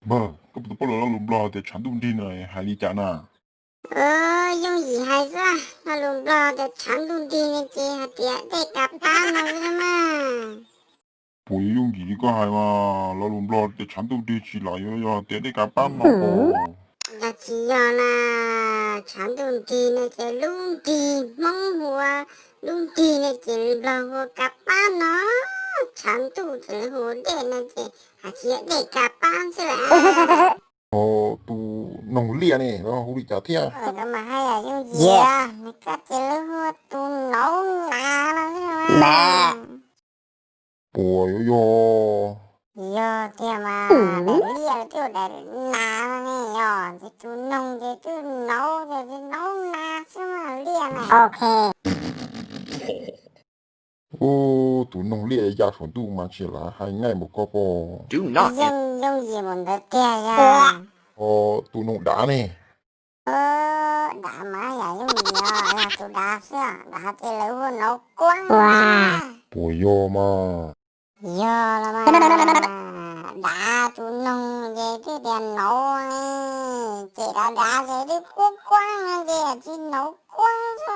Npawg, koj tus poj laus lo lus Nplog tias tshav ntuj nrig no hais li cas na? Yooj yim hais xwb, lo lus Nplog tias tshav ntuj nrig no ces hais tias dej kav pab no xwb mas. Puas yog yooj yim li koj hais mas? Lo lus Nplog tias tshav ntuj nrig tsis lam yog tias dej kav pab no. Yog tsis yog na, tshav ntuj nrig no ces lub nrig Hmoob hu ua lub nrig no ces Nplog hu ua kav pab no, tshav ntuj ces lawv hu ua dej no ces hais tsis yog dej kav pab xwb las. Tus noog liaj ne los hu li cas thiab? Koj ces lawv hu ua tus nauv nas no xwb mas. Puas yog? Yog tiag mas, daim liaj twb hu daim nas no ne, yog ces tus noog ces twb nauv ces nauv nas xwb mas liaj na. Tus noog liaj ya saum ntuj mas tsis lam hais nqaij npaum ko pom. Yooj yim mus ntawd tiag yog. Tus noog dav ne? Dav mas yam yooj yim os, yog tus dav xwb, dav ces lawv hu nauv kuab. Puas yog mas? Yog los mas, dav tus noog ces twb tias nauv ne, ces dav dav ces twb kuab kuab no ces tsis nauv kuab xwb.